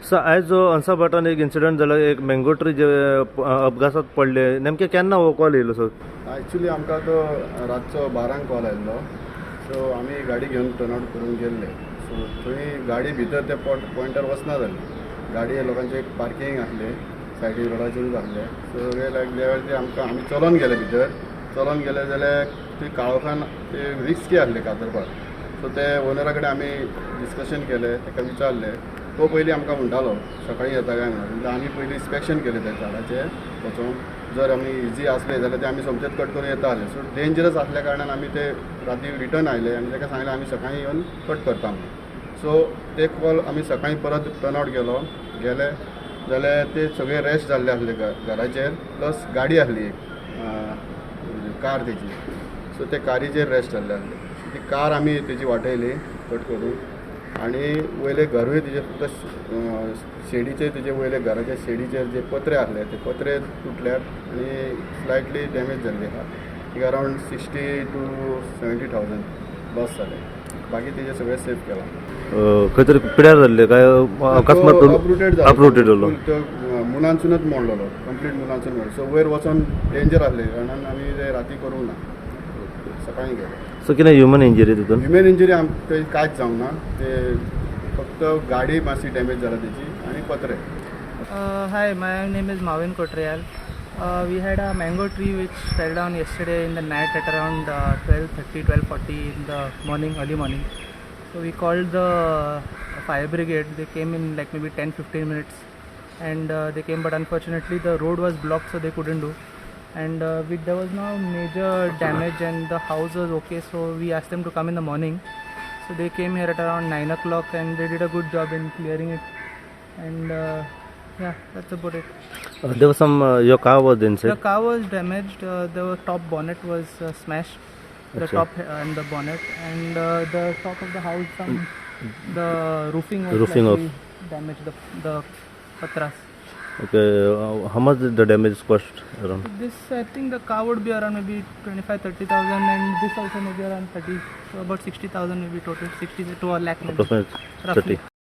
So आयज जो अंसा भाटान एक इन्सिडंट जालो, एक मँगो ट्री जे अपघातात पडले, नेमके केन्ना हो कॉल येयलो सर? एक्चुली आमकां तो रातचो 12 कॉल आयिल्लो. सो आमी गाडी घेवन टर्न आवट करून गेल्ले. सो थंय गाडी भितर त्या पॉयंटार वचना जाली. गाडी लोकांचे पार्किंग आसले, सायडीक रोडाचेरूच आसले. सो ते लायक देवर ते आमकां, आमी चलोन गेले भितर. चलोन गेले जाल्यार ते काळोखान ते रिस्की आसले कातरपाक. सो ते ओनरा कडेन आमी डिस्कशन केलें, ताका विचारलें. तो पयलीं आमकां म्हणटालो सकाळीं येता काय म्हणून. म्हणल्यार आमी पयलीं इन्स्पेक्शन केलें त्या झाडाचें वचोन. जर आमी इजी आसले जाल्यार ते आमी सोमतेच कट करून येता आसले. सो डेंजरस आसल्या कारणान आमी ते राती रिटर्न आयले आनी ताका सांगलें आमी सकाळीं येवन कट करता म्हणून. सो ते कॉल आमी सकाळीं परत टर्न आवट गेलो. गेले जाल्यार ते सगळे रेस्ट जाल्ले आसले घराचेर, प्लस गाडी आसली एक कार तेजी. सो ते कारीचेर रेस्ट जाल्ले आसले. ती कार आमी तेजी वाटयली कट करून आनी वयले घरूय तेजे फक्त शेडीचेर, तेजे वयले घराचे शेडीचेर जे पत्रे आसले ते पत्रे तुटल्यात आनी स्लायटली डॅमेज जाल्ली आहा. एक अरावंड 60 to 70,000 loss जालें. बाकी तेजें सगळें सेफ केलां. खंय तरी पिड्यार जाल्ले काय अकस्मात? अपरुटेड. अपरुटेड जालो. तो मुनांसूनच मोडलेलो, कंप्लीट मुनांसून मोडलो. सो वयर वचोन डेंजर आसलें कारणान आमी ते राती करूंक ना, सकाळीं गेले. सो कितें ह्युमन इंजरी तितून? ह्युमन इंजरी ते कांयच जावंक ना. ते फक्त गाडी मातशी डॅमेज जाला तेजी आनी पत्रे. Hi, my name is Marvin Kotriyal. We had a mango tree which fell down yesterday in the night at around 12:30, 12:40 in the morning, early morning. So we called the fire brigade. They came in like maybe 10-15 minutes, and they came, but unfortunately the road was blocked, so they couldn't do. And there was no major damage, and the house was okay. So we asked them to come in the morning. So they came here at around 9 o'clock, and they did a good job in clearing it. And yeah, that's about it. There was some, your car was inside. The car was damaged. The top bonnet was smashed. The top and the bonnet and the top of the house, some the roofing was Roofing off. Slightly damaged. The patras. Okay, how much did the damage cost around? This, I think the car would be around maybe 25, 30,000, and this also maybe around 30, so about 60,000 maybe total, 60 to a lakh maybe. Approximately Roughly. 30.